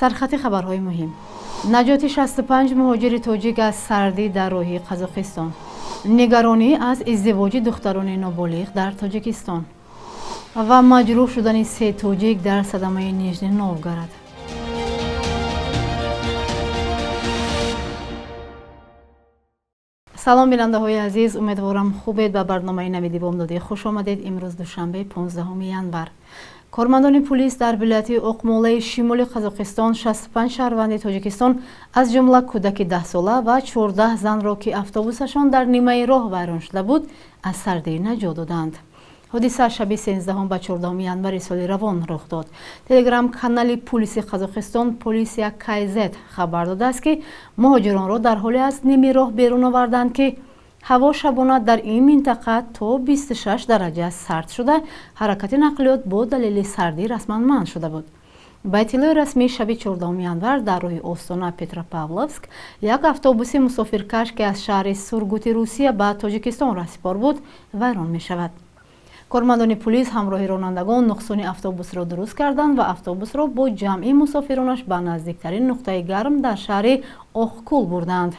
Сархати хабарҳои муҳим. Наҷоти 65 муҳоҷири тоҷик аз сардӣ дар роҳи Қазоқистон. Нигаронӣ аз издивоҷи духтарони ноболиғ дар Тоҷикистон ва маҷрӯҳ шудани се тоҷик дар садамаи Нижний Новгород. Салом, бинандаҳои азиз, умедворам хубед. Ба барномаи Навиди Бомдодӣ хуш омадед. Имрӯз душанбе, 15 январ. Кормандони пулис дар вилояти Оқмолаи шимоли Қазоқистон 65 шаҳрванди Тоҷикистон, аз ҷумла кӯдаки 10-сола ва 14 занро, ки автобусашон дар нимаи роҳ вайрон шуда буд, аз сардӣ наҷот доданд. Ҳодиса шаби 13 ба 14 январи соли равон рух дод. Телеграм-канали пулиси Қазоқистон Полисия КЗ хабар додааст, ки муҳоҷиронро дар ҳоле аз ними роҳ берун оварданд, ки ҳаво шабона дар ин минтақа то 26 дараҷа сард шуда, ҳаракати нақлиёт бо далели сардӣ расман манъ шуда буд. Ба иттилои расмӣ, шаби 14 январ дар роҳи Остона Петропавловск як автобуси мусофиркаш, ки аз шаҳри Сургути Русия ба Тоҷикистон раҳсипор буд, вайрон мешавад. Кормандони пулис ҳамроҳи ронандагон нуқсони автобусро дуруст карданд ва автобусро бо ҷамъи мусофиронаш ба наздиктарин нуқтаи гарм дар шаҳри Оқкул бурданд.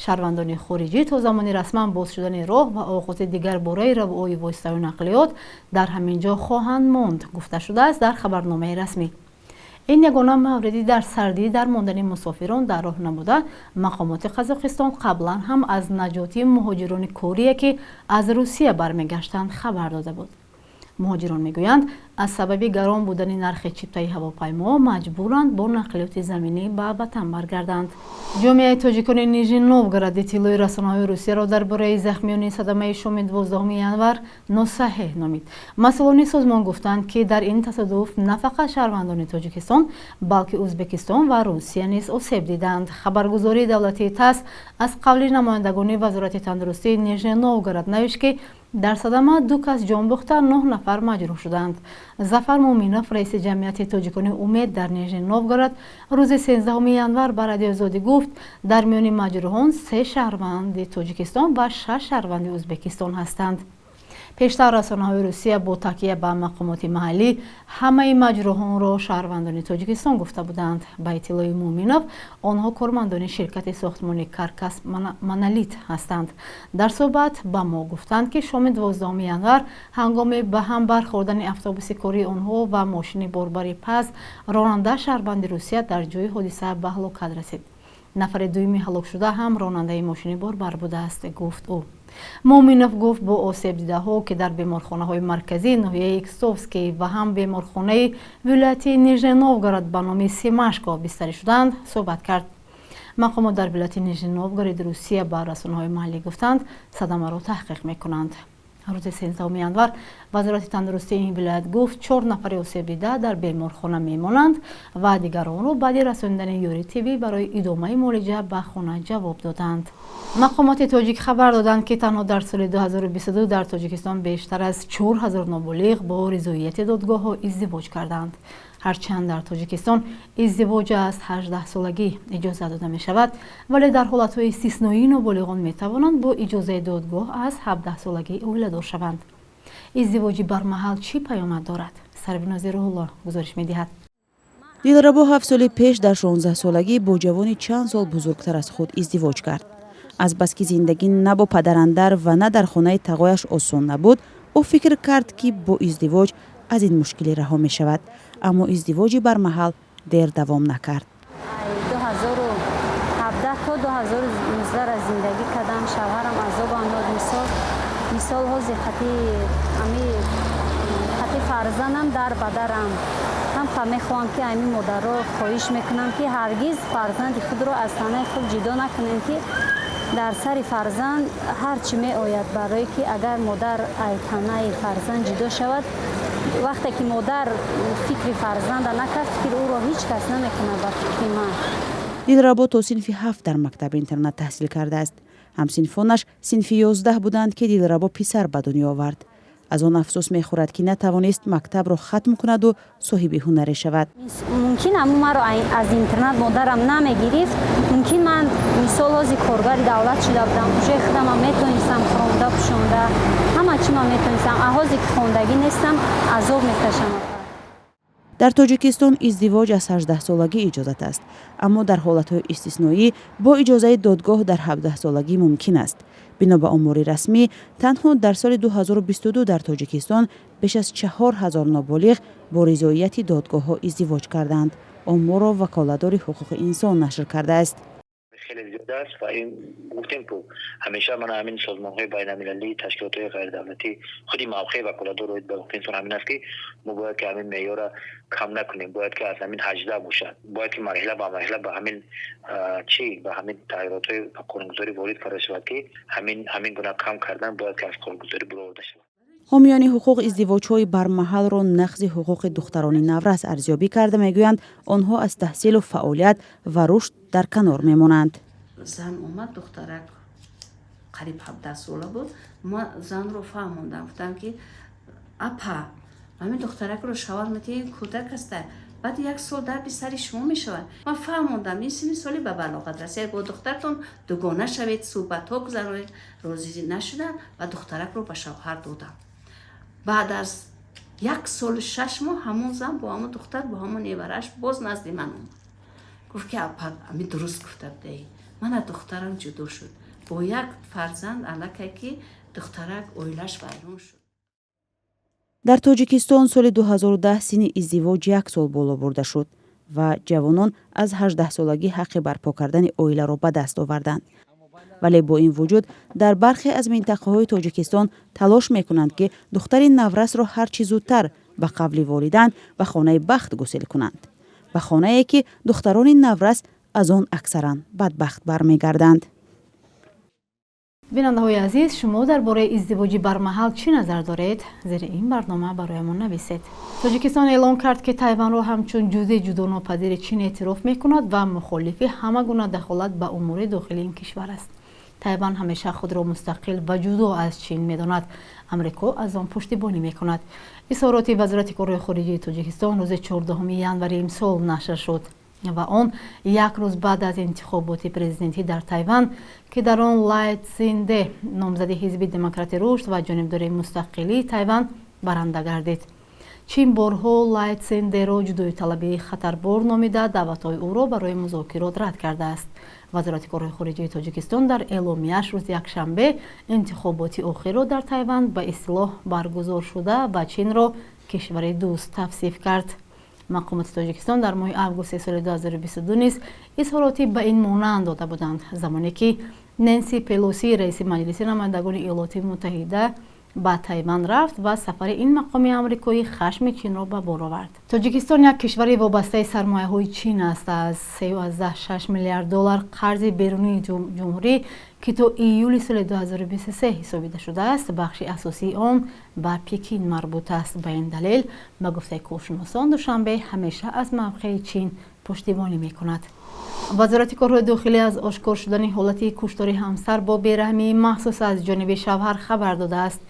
Шаҳрвандони хориҷӣ то замони расман боз шудани роҳ ва оғози дигар бораи равои воситаи нақлиёт дар ҳамин ҷо хоҳанд монд, гуфта шудааст дар хабарномаи расмӣ. Ин ягона мавриди дар сардӣ дар мондани мусофирон дар роҳ набуда, мақомоти Қазоқистон қаблан ҳам аз наҷоти муҳоҷирони корие, ки аз Русия бармегаштанд, хабар дода буд. Муҳоҷирон мегӯянд, аз сабаби гарон будани нархи чиптаи ҳавопаймо маҷбуранд бо нақлиёти заминӣ ба ватан баргарданд. Ҷомеаи тоҷикони Нижний Новгород иттилои расонаҳои Русияро дар бораи захмиёни садамаи шоми 12 январ носаҳеҳ номид. Масъулони созмон гуфтанд, ки дар ин тасодуф на фақат шаҳрвандони Тоҷикистон, балки Ӯзбекистон ва Русия низ осеб диданд. Хабаргузории давлатии ТАСС аз қавли намояндагони Вазорати тандурустии Нижний Новгород навишт, ки дар садама 2 кас ҷон бохта, 9 нафар маҷрӯҳ шуданд. Зафар Муминов, раиси ҷамъияти тоҷикони Умед дар Нижний Новгород, рӯзи 13 январ ба Радиои Озодӣ гуфт, дар миёни маҷрӯҳон 3 шаҳрванди Тоҷикистон ва 6 шаҳрванди Ӯзбекистон ҳастанд. Пештар расонаҳои Русия бо такя ба мақомоти маҳаллӣ ҳамаи маҷрӯҳонро шаҳрвандони Тоҷикистон гуфта буданд. Ба иттилои Муминов, онҳо кормандони ширкати сохтмони Каркас Монолит ҳастанд. Дар суҳбат ба мо гуфтанд, ки шоми 12 январ ҳангоми ба ҳам бархӯрдани автобуси кории онҳо ва мошини борбари паз, ронанда шаҳрванди Русия дар ҷои ҳодиса ба ҳалокат расид. Нафари дуюми ҳалокшуда ҳам ронандаи мошини борбар будааст, гуфт ӯ. Муминов гуфт, бо осебдидаҳо, ки дар беморхонаҳои марказии ноҳияи Кстовский ва ҳам беморхонаи вилояти Нижний Новгород ба номи Семашко бистарӣ шуданд, суҳбат кард. Мақомот дар вилояти Нижний Новгороди Русия ба расонаҳои маҳаллӣ гуфтанд, садамаро таҳқиқ мекунанд. Рӯзи 13 январ Вазорати тандурустии ин вилоят гуфт, 4 нафари осебдида дар беморхона мемонанд ва дигаронро баъди расонидани ёрии тиббӣ барои идомаи муолиҷа ба хона ҷавоб доданд. Мақомоти тоҷик хабар доданд, ки танҳо дар соли 2022 дар Тоҷикистон бештар аз 4000 ноболиғ бо ризоияти додгоҳҳо издивоҷ карданд. Ҳарчанд дар Тоҷикистон издивоҷ аз 18-солагӣ иҷоза дода мешавад, вале дар ҳолатҳои истисноӣ ноболиғон метавонанд бо иҷозаи додгоҳ аз 17-солагӣ оиладор шаванд. Издивоҷи бармаҳал чӣ паёмад дорад? Сарвинози Рӯҳулло гузориш медиҳад. Дилрабо 7 соли пеш дар 16-солагӣ бо ҷавони чанд сол бузургтар аз худ издивоҷ кард. Азбаски зиндагӣ на бо падарандар ва на дар хонаи тағояш осон набуд, ӯ фикр кард, ки бо издивоҷ аз ин мушкилӣ раҳо мешавад. Аммо издивоҷи бармаҳал дер давом накард. 2017 то 2019 зиндагӣ кардам, шавҳарам азобам дод. Мисол ҳозир хати фарзандам дар бадарам. Ҳам мехоҳам, ки ами модарро хоҳиш мекунам, ки ҳаргиз фарзанди худро аз танаи худ ҷудо накунем, ки дар сари фарзанд ҳар чӣ меояд, барое ки агар модар ай танаи фарзанд ҷудо шавад, вақте ки модар фикри фарзанда накард, фикри ӯро ҳеҷ кас намекунад ба фикри ман. Дилрабо то синфи 7 дар мактаби интернат таҳсил кардааст. Ҳамсинфонаш синфи 11 буданд, ки Дилрабо писар ба дунё овард. Аз он афсӯс мехӯрад, ки натавонист мактабро хатм кунаду соҳиби ҳунаре шавад. Мумкин аму маро аз интернат модарам намегирифт, мумкин ман мисол ҳозир коргари давлат шуда будам, ҷои худамам метонистам хӯронда пӯшонда, ҳама чӣ ман метонистам. А ҳозир ки хондагӣ нестам, азоб мекашам. Дар Тоҷикистон издивоҷ аз 18-солагӣ иҷозат аст, аммо дар ҳолатҳои истисноӣ бо иҷозаи додгоҳ дар 17-солагӣ мумкин аст. Бино ба омори расмӣ, танҳо дар соли 2022 дар Тоҷикистон беш аз 4000 ноболиғ бо ризоияти додгоҳҳо издивоҷ карданд. Оморро Ваколатдори ҳуқуқи инсон нашр кардааст. Хеле зиёд аст ва ин гуфтем, ку ҳамеша мана ҳамин созмонҳои байналмилалӣ, ташкилотҳои ғайридавлатӣ, худи мавқеи Ваколатдор оид ба ҳуқуқи инсон ҳамин аст, ки мо бояд ки ҳамин меъёрро кам накунем, бояд ки аз ҳамин 18 бошад, бояд ки марҳила ба марҳила ба ҳамин чӣ, ба ҳамин тағйиротҳои қонунгузорӣ ворид карда шавад, ки ҳамин гуна кам кардан бояд ки аз қонунгузорӣ буроварда шавад. Ҳомиёни ҳуқуқ издивоҷҳои бармаҳалро нақзи ҳуқуқи духтарони наврас арзёбӣ карда, мегӯянд, онҳо аз таҳсилу фаъолият ва рушд дар канор мемонанд. Зан омад, духтарак қариб 17 сола буд. Ма занро фаҳмондам, гуфтам, ки апа, ҳамин духтаракро шавҳар метиҳем, кӯдак аста, баъд як сол дарди сари шумо мешавад. Ман фаҳмондам, ин синни соли ба балоғат расид, бо духтартон дугона шавед, суҳбатҳо гузаронед. Розӣ нашуданд ва духтаракро ба шавҳар додам. Баъд аз як солу 6 моҳ ҳамон зан бо ҳамон духтар, бо ҳамон невараш боз назди ман омад, гуфт, ки апа, ами дуруст гуфта будаӣ, мана духтарам ҷудо шуд бо як фарзанд, аллакай ки духтарак оилаш вайрон шуд. Дар Тоҷикистон соли 2010 синни издивоҷ як сол боло бурда шуд ва ҷавонон аз 18-солагӣ ҳаққи барпо кардани оиларо ба даст оварданд. Вале бо ин вуҷуд дар бархе аз минтақаҳои Тоҷикистон талош мекунанд, ки духтари наврасро ҳарчи зудтар ба қавли волидан ба хонаи бахт гусел кунанд, ба хонае, ки духтарони наврас аз он аксаран бадбахт бармегарданд. Бинандаҳои азиз, шумо дар бораи издивоҷи бармаҳал чӣ назар доред? Зери ин барнома бароямон нависед. Тоҷикистон эълон кард, ки Тайванро ҳамчун ҷузъи ҷудонопазири Чин эътироф мекунад ва мухолифи ҳама гуна дахолат ба умури дохилии ин кишвар аст. Тайван ҳамеша худро мустақил ва ҷудо аз Чин медонад. Амрико аз он пуштибонӣ мекунад. Изҳороти Вазорати корҳои хориҷии Тоҷикистон рӯзи 14 январи имсол нашр шуд ва он як рӯз баъд аз интихоботи президентӣ дар Тайван, ки дар он Лай Цинде, номзади Ҳизби Демократи Рушд ва ҷонибдори мустақилии Тайван, баранда гардид. Чин борҳо Лай Циндеро ҷудоиталабии хатарбор номида, даъватҳои ӯро барои музокирот рад кардааст. Вазорати корҳои хориҷии Тоҷикистон дар эъломияш рӯзи якшанбе интихоботи охирро дар Тайван ба истилоҳ баргузоршуда ва Чинро кишвари дӯст тавсиф кард. Мақомоти Тоҷикистон дар моҳи августи соли 2022 низ изҳороти ба ин монанд дода буданд, замоне ки Ненси Пелоси, раиси Маҷлиси намояндагони Иёлоти Муттаҳида, ба Тайван рафт ва сафари ин мақоми амрикоӣ хашми Чинро ба бор овард. Тоҷикистон як кишвари вобастаи сармояҳои Чин аст. Аз 3,6 миллиард доллар қарзи берунии ҷумҳурӣ, ки то июли соли 2023 ҳисобида шудааст, бахши асосии он ба Пекин марбут аст. Ба ин далел, ба гуфтаи коршиносон, Душанбе ҳамеша аз мавқеи Чин пуштибонӣ мекунад. Вазорати корҳои дохилӣ аз ошкор шудани ҳолати куштори ҳамсар бо бераҳмии махсус аз ҷониби шавҳар хабар додааст.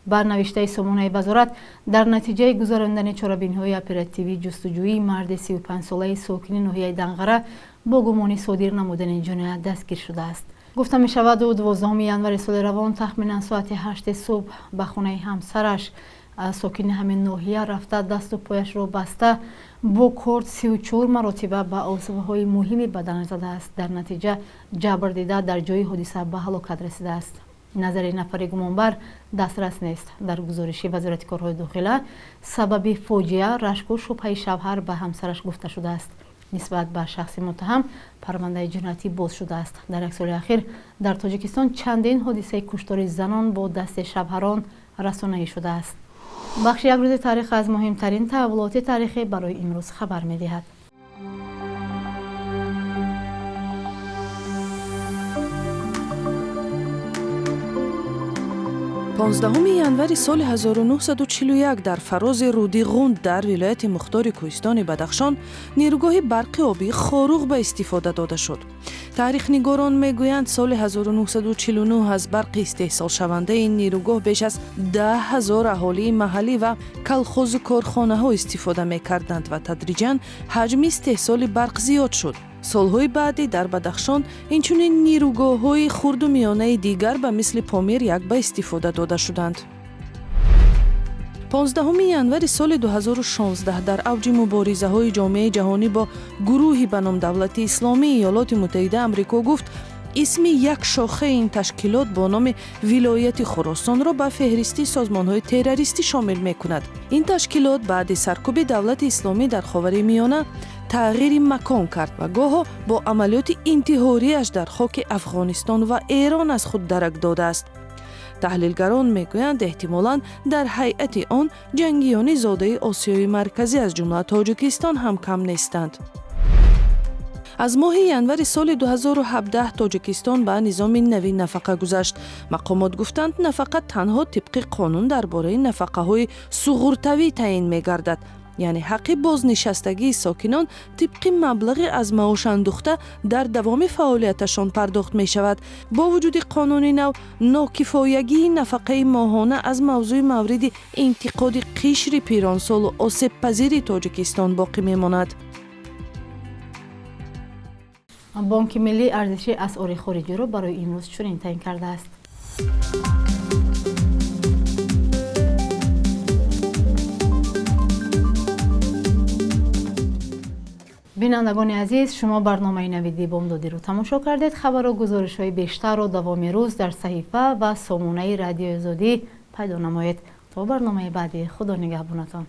Бар навиштаи сомонаи вазорат, дар натиҷаи гузарондани чорабиниҳои оперативӣ ҷустуҷӯӣ марди 35-солаи сокини ноҳияи Данғара бо гумони содир намудани ҷиноят дастгир шудааст. Гуфта мешавад, ӯ 12 январи соли равон тахминан соати 8 субҳ ба хонаи ҳамсараш, сокини ҳамин ноҳия, рафта, дасту пояшро баста, бо корд 34 маротиба ба узвҳои муҳими бадан задааст. Дар натиҷа ҷабрдида дар ҷои ҳодиса ба ҳалокат расидааст. Назари нафари гумонбар дастрас нест. Дар гузориши Вазорати корҳои дохила сабаби фоҷиа рашку шубҳаи шавҳар ба ҳамсараш гуфта шудааст. Нисбат ба шахси муттаҳам парвандаи ҷиноятӣ боз шудааст. Дар як соли ахир дар Тоҷикистон чандин ҳодисаи куштори занон бо дасти шавҳарон расонаӣ шудааст. Бахши «Як рӯзи таърих» аз муҳимтарин таҳаввулоти таърихӣ барои имрӯз хабар медиҳад. 15 январи соли 1941 дар фарози руди Ғунд дар вилояти мухтори кӯҳистони Бадахшон нерӯгоҳи барқи обии Хоруғ ба истифода дода шуд. Таърихнигорон мегӯянд, соли 1949 аз барқи истеҳсолшавандаи ин нерӯгоҳ беш аз 10 000 аҳолии маҳаллӣ ва калхозу корхонаҳо истифода мекарданд ва тадриҷан ҳаҷми истеҳсоли барқ зиёд шуд. Солҳои баъдӣ дар Бадахшон инчунин нерӯгоҳҳои хурду миёнаи дигар ба мисли Помир як ба истифода дода шуданд. 15 январи соли 2016 дар авҷи муборизаҳои ҷомеаи ҷаҳонӣ бо гурӯҳи ба ном Давлати Исломии Иёлоти Муттаҳидаи Амрико гуфт, исми як шохаи ин ташкилот бо номи Вилояти Хуросонро ба феҳристи созмонҳои террористӣ шомил мекунад. Ин ташкилот баъди саркӯби Давлати Исломӣ дар Ховари Миёна тағйири макон кард ва гоҳо бо амалиёти интиҳориаш дар хоки Афғонистон ва Эрон аз худ дарак додааст. Таҳлилгарон мегӯянд, эҳтимолан дар ҳайати он ҷангиёни зодаи Осиёи Марказӣ, аз ҷумла Тоҷикистон, ҳам кам нестанд. Аз моҳи январи соли 2017 Тоҷикистон ба низоми нави нафақа гузашт. Мақомот гуфтанд, нафақа танҳо тибқи қонун дар бораи нафақаҳои суғуртавӣ таъин мегардад, яъне ҳаққи бознишастагии сокинон тибқи маблағи аз маош андӯхта дар давоми фаъолияташон пардохт мешавад. Бо вуҷуди қонуни нав, нокифоягии нафақаи моҳона аз мавзӯи мавриди интиқоди қишри пиронсолу осебпазири Тоҷикистон боқӣ мемонад. Бонки Миллӣ арзиши асъори хориҷиро барои имрӯз чунин таъин кардааст. Бинандагони азиз, шумо барномаи Навиди Бомдодиро тамошо кардед. Хабару гузоришҳои бештарро давоми рӯз дар саҳифа ва сомонаи Радиои Озодӣ пайдо намоед. То барномаи баъдӣ, Худо нигаҳбонатон.